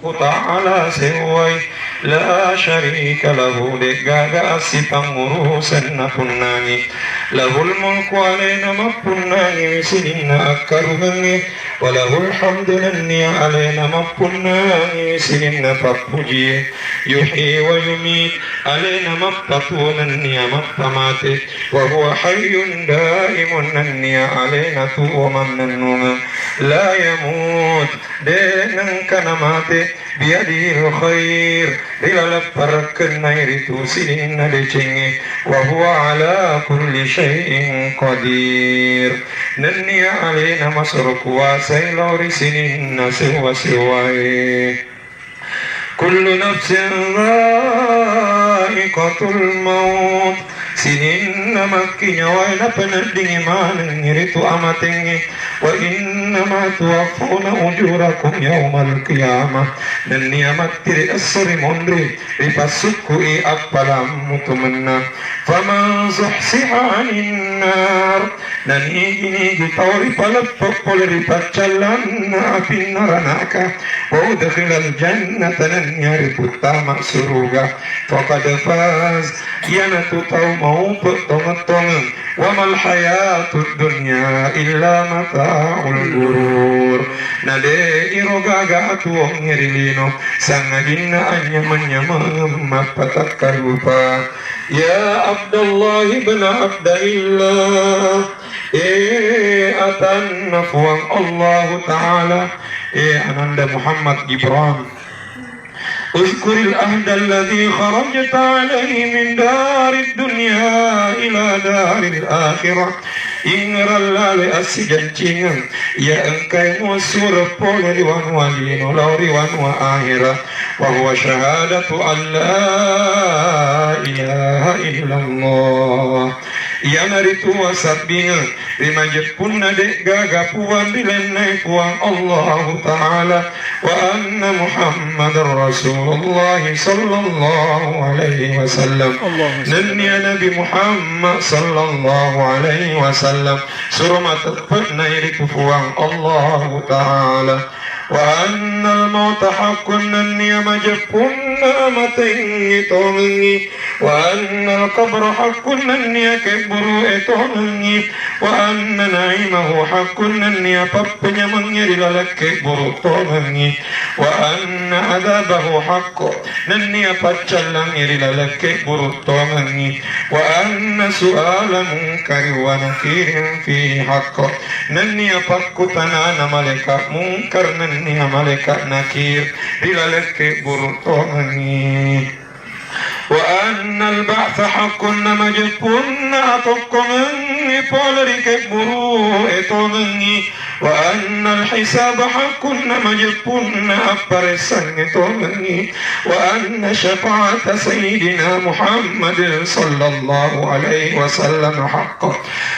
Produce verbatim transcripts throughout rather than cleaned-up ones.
Ta'ala sewwai, la syarika lahu, de'gaga assipangurusenna punnangi. Lahul mulku, alena mappunnangiwi sininna akkarungengnge, wa lahul hamdu, nennia alena mappunnangiwi sininna pappujie, yuhyi wa yumit, alena mappatuo nennia mappamate, wa huwa hayyun daimun, nennia alena tuo mannennungeng, la yamut, de' nengka namate, biyadihil khair, ri laleng parakkenna iritu sininna decengnge, wa huwa ala kulli syai'in qadir, nennia alena masero kuwasai lao ri sininna sewwa-sewwae. Kullu nafsin dha'iqatul maut, sininna makkinyawae napaneddingi manengngi ritu amatengnge. Wa innama tuwaffawna ujurakum yaumal qiyamah, nennia matti ri esso ri monri, ripassukku'i appalammu tu mennang. Faman zuhziha 'anin nar, nanigi-nigi tau ripaleppe' pole ri paccallanna apinna ranaka, wa udkhilal jannata, nennia riputtama suruga, faqad faz, iyanatu tau maupe' tongeng-tongeng. Wa mal hayatud dunya illa mata'ul ghurur. Na de' iro gaga atuwongnge ri lino, sangajinna anyameng-nyameng mappatakkalupa. Ya Abdullah ibn Abdillah, eh, atanna Puang Allahu Ta'ala, eh, ananda Muhammad Gibran. Uzkuril ahdalladzi kharajta alaihi min darid dunya ila daril akhirah. Ingerang laloi assijancingeng iya engkai muassuro pole ri wanua lino lao ri wanua ahera. Wa huwa syahadatu an la ilaha illallah. Iyanaritu wasabbingeng ri majeppunna de'gaga puang rilennai Puang Allahu Ta'ala, wa anna Muhammadar Rasulullah sallallahu alaihi wasallam. Nennia Nabi Muhammad sallallahu alaihi wasallam suro mateppe'na iritu Puang Allahu Ta'ala. Wa annal mauta haqqun, nennia majeppunna matengnge tongengngi. Wa annal qabra haqqun, nennia kebburu'e tongengngi. Wa anna na'imahu haqqun, nennia pappenyamengnge ri laleng kebburu tongengngi. Wa anna adzabahu haqqun, nennia paccallangnge ri laleng kebburu tongengngi. Wa anna su'ala munkari wa nakirin fihi haqqun, nennia pakkutanana malaika munkar nennia malaika nakir ri laleng kebburu tongengngi. Wa annal ba'tsa haqqun, namajeppunna atokkongengnge pole ri kebburu'e tongengngi. Wa annal hisaba haqqun, namajeppunna apparessangnge tongengngi. Wa anna syafa'ata sayyidina Muhammadin sallallahu alaihi wasallam haqq.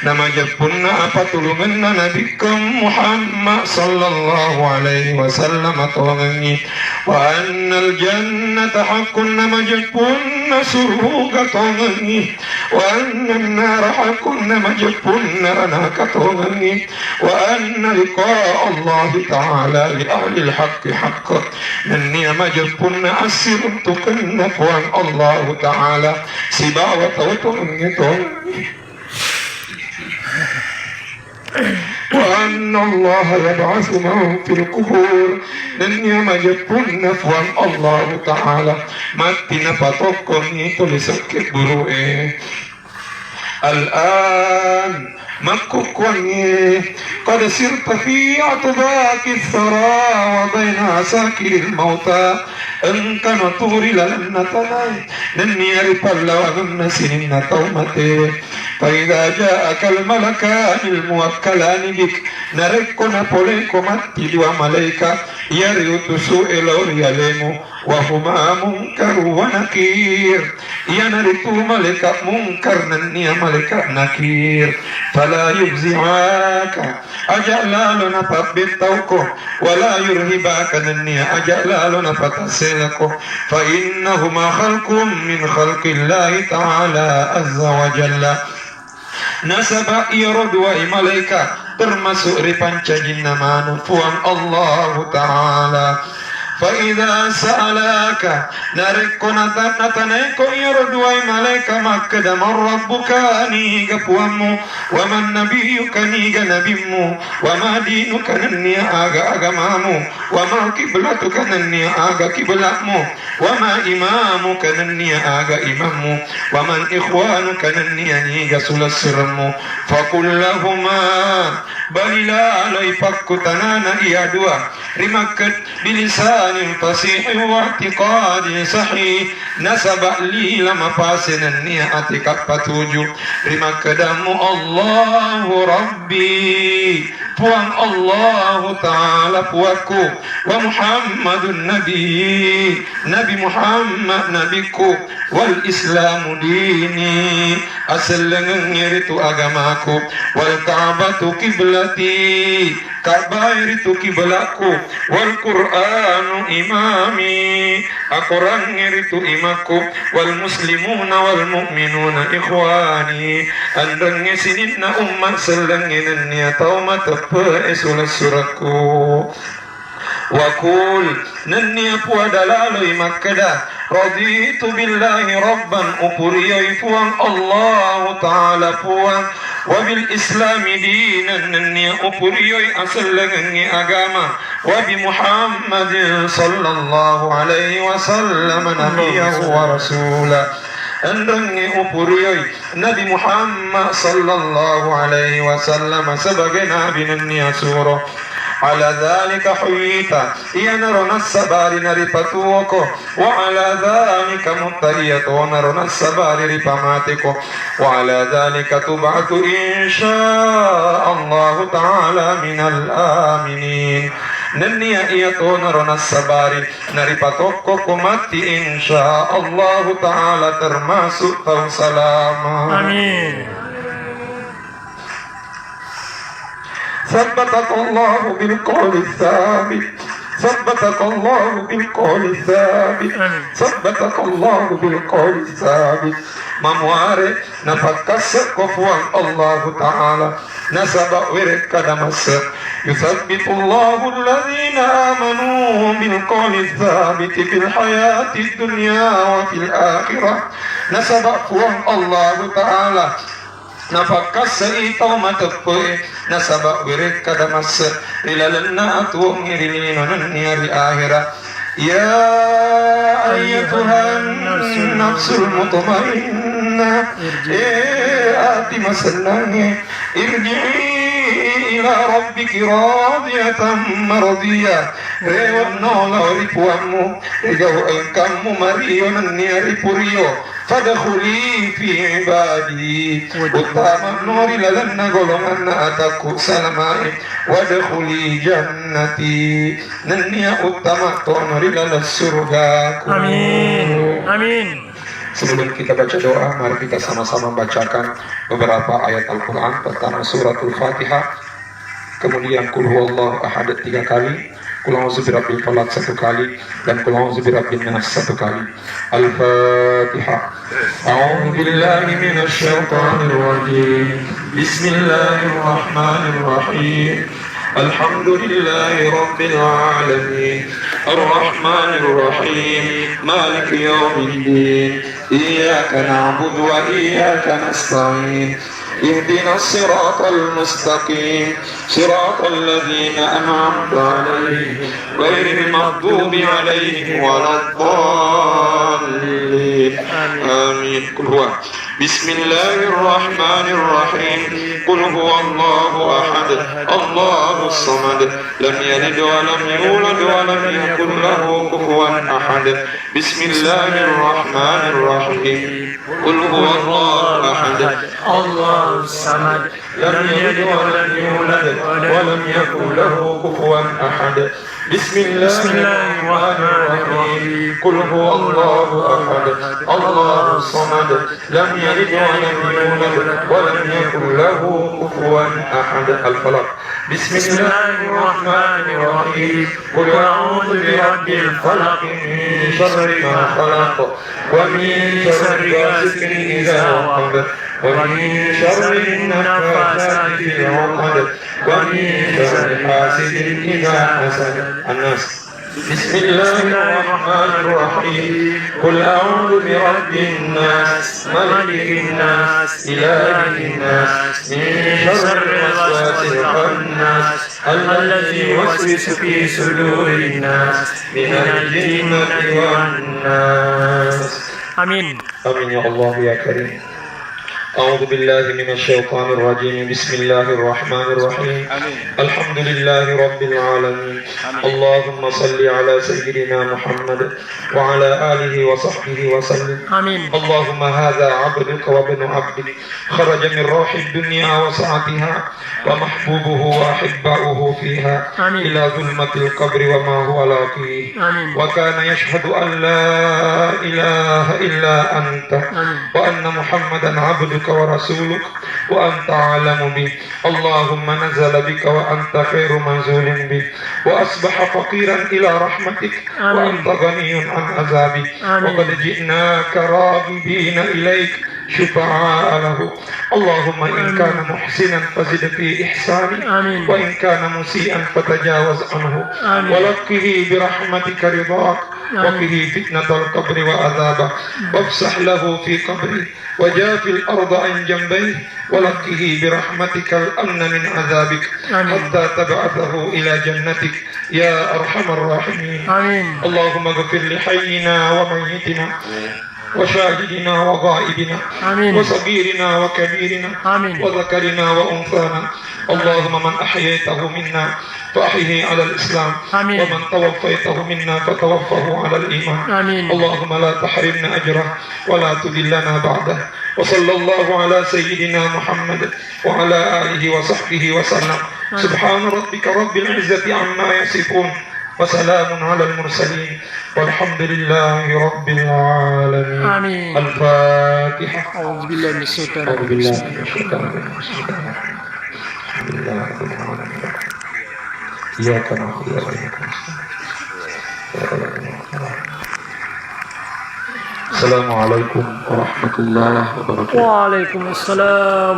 Namajeppunna apatulungenna Nabikkeng Muhammad sallallahu alaihi wasallam tongengngi. Wa annal jannata haqqun, namajeppunna suruga tongengngi. Wa annan nara haqqun, namajeppunna ranaka tongengngi. Wa anna liqa Allahi ta'ala li ahlil haqqi haqq. Nennia majeppunna assiruntukenna Puang Allahu Ta'ala sibawa tau tongengnge tongengngi. Wa anna Allah yab'atsu man fil qubur. Nennia majeppunna Puang Allahu Ta'ala matti napatokkongngi tuli sekke buru'e. Al-an, makkukkuangngi, qad sirta fi atbaqis sara wa baina asakiril mauta. Engkano tu ri lalenna tanae, nennia ri pallawangenna sininna tau mate. Fa idza ja'akal malakanil muwakkalani bik, narekko napoleko matti dua malaika iya riutusu'e lao ri alemu, wa huma Munkar wa Nakir, iyanaritu malaika Munkar nennia malaika Nakir, fala yufzi'aka, aja lalo napabbettauko, wala yurhibaka, nennia aja lalo napatasselako, fa innahuma khalqum min khalqillahi ta'ala azza wa jalla. Nasaba iyaro duai malaika termasuk ri pancajinna maneng Puang Allahu Ta'ala. Fa idza sa'alaka, narekko nata-, natanaiko iyaro duwae malaeka makkeda, "Man rabbuka?" Niga puammu? "Wa man nabiyyuka?" Niga nabimmu? "Wa ma dinuka?" Nennia aga agamamu? "Wa ma qiblatuka?" Nennia aga kiblatmu? "Wa ma imamuka?" Nennia aga imammu? "Wa man ikhwanuka?" Nennia niga sulessuremmu? Faqul lahuma, bali laloi pakkutanana iya dua, rimakked-, bilisanin fasihin wa i'tiqadin sahih, nasaba lila mapase nennia ati kappatuju, rimakkedammu, "Allahu Rabbi, Puang Allahu Ta'ala Puakku, wa Muhammadun Nabi, Nabi Muhammad Nabikku, wal Islamu dini, asellengengnge ritu agamaku, wal Ka'batu qiblati, Ka'bae ritu kiblatku, wal Qur'anu imami, akorangnge ritu imakku, wal muslimuna wal mu'minuna ikhwani, anrengnge sininna umma sellengnge nennia tau mateppe'e sulessurekku." Wa qul, nennia puada laloi makkeda, "Raditu billahi rabban," upurioi Puang Allahu Ta'ala Puang, "wa bil Islami dinan," nennia upurioi asellengengnge agama, "wa bi Muhammadin sallallahu alaihi wasallam nabiyyahu wa rasula." Enrengnge upurioi Nabi Muhammad sallallahu alaihi wasallam sebagai nabi nennia suro. Ala dzalika huyyita, iyanaro nassabari naripatuwoko. Wa ala dzalika mutta, iyatonaro nassabari ripamateko. Wa ala dzalika tub'atsu insya Allahu ta'ala minal aminin. Nennia iyatonaro nassabari naripatokkoko matti, insya Allahu ta'ala termasuk tau salama. Amin. Tsabbatakallahu bil qawli tsabit. Tsabbatakallahu bil qawli tsabit. Amin. Tsabbatakallahu bil qawli tsabit. Mamuare napakkassekko Puang Allahu Ta'ala, nasaba werekkada masse. Yutsabbitullahu alladzina amanu bil qawli tsabiti fil hayatid dunya wa fil akhirah. Nasaba Puang Allahu Ta'ala napakkassei tau mateppe'e, nasaba werekkada masse ri lalenna atuwongnge ri lino nennia ri ahera. Ya ayyatuhan nafsul mutmainnah, e ati masennangnge, irji'i ila rabbiki radiyatan mardiyah, rewe'no lao ri Puammu, rigau engkammu mario nennia ripurio. Fadkhuli fi ibadi. Uttama'no ri lalenna golonganna atakku salamae. Wadkhuli jannati. Nennia uttama tono ri laleng surugaku. Amin. Amin. Sebelum kita baca doa, mari kita sama-sama bacakan beberapa ayat Al-Quran. Pertama, suratul Fatihah. Kemudian, Qul huwallahu ahad tiga kali. Qul a'udzu birabbil falaq satu kali. Dan Qul a'udzu birabbin nas satu kali. Al-Fatihah. A'udzu billahi minasy syaithanir rajim. Bismillahirrahmanirrahim. Alhamdulillahi rabbil alamin. Arrahmanirrahim. Maliki yaumiddin. Iyyaka na'budu wa iyyaka nasta'in. Ihdinas siratal mustaqim. Siratal ladzina an'amta 'alaihim ghairil maghdubi 'alaihim waladdallin. Amin. Qul huwa. Bismillahirrahmanirrahim. Qul huwallahu ahad. Allahus samad. Lam yalid wa lam yulad wa lam yakul lahu kufuwan ahad. Bismillahirrahmanirrahim. Qul huwallahu ahad. Allahus samad. Lam yalid wa lam yulad wa lam yakul lahu kufuwan ahad. Bismillahirrahmanirrahim. Qul huwallahu ahad. Allahus samad. Lam yalid wa lam yulad wa lam yakul lahu kufuwan ahad. Al-Falaq. Bismillahirrahmanirrahim. Qul a'udzu birabbil falaq, min syarri ma khalaq, wa min syarri ghasiqin idza waqab, wa min syarri naffasati fil 'uqad, wa min syarri hasidin idza hasad. An-Nas. بسم الله الرحمن الرحيم. قل أعوذ برب الناس، ملك الناس، إله الناس، من شر الوسواس الخناس، الذي يوسوس في صدور الناس، من الجنة والناس. آمين. آمين يا الله يا كريم. أعوذ بالله من الشيطان الرجيم. بسم الله الرحمن الرحيم. آمين. الحمد لله رب العالمين. آمين. اللهم صل على سيدنا محمد وعلى آله وصحبه وسلم. آمين. اللهم هذا عبدك وابن عبدك، خرج من روح الدنيا وسعتها ومحبوبه وأحباؤه فيها آمين. إلى ظلمة القبر وما هو لاقيه. آمين. وكان يشهد أن لا إله إلا أنت آمين. وأن محمدا عبدك ورسولك وأنت أعلم به. اللهم نزل بك وأنت خير منزول به، وأصبح فقيرا إلى رحمتك آمين. وأنت غني عن عذابك. آمين. وقد جئناك راغبين إليك شفعاء له. اللهم إن آمين. كان محسنا فزد في إحسانه، آمين. وإن كان مسيئا فتجاوز عنه. آمين. ولقه برحمتك رضاك، آمين. وقه فتنة القبر وعذابه، وافسح له في قبره، وجاف الأرض عن جنبيه، ولقه برحمتك الأمن من عذابك، آمين. حتى تبعثه إلى جنتك يا أرحم الراحمين. آمين. اللهم اغفر لحينا وميتنا وشاهدنا وغائبنا آمين. وصغيرنا وكبيرنا آمين. وذكرنا وأنثانا. اللهم من أحييته منا فأحيه على الإسلام. آمين. ومن توفيته منا فتوفه على الإيمان. آمين. اللهم لا تحرمنا أجره ولا تضلنا بعده. وصلى الله على سيدنا محمد وعلى آله وصحبه وسلم. آمين. سبحان ربك رب العزة عما يصفون. وسلام على المرسلين والحمد لله رب العالمين. آمين. الفاتحة. أعوذ بالله من الشيطان أعوذ بالله الرجيم. من الشيطان الرجيم. بسم الله الرحمن الرحيم. الحمد لله رب العالمين. إياك نعبد وإياك نستعين. السلام عليكم ورحمة الله وبركاته. وعليكم السلام.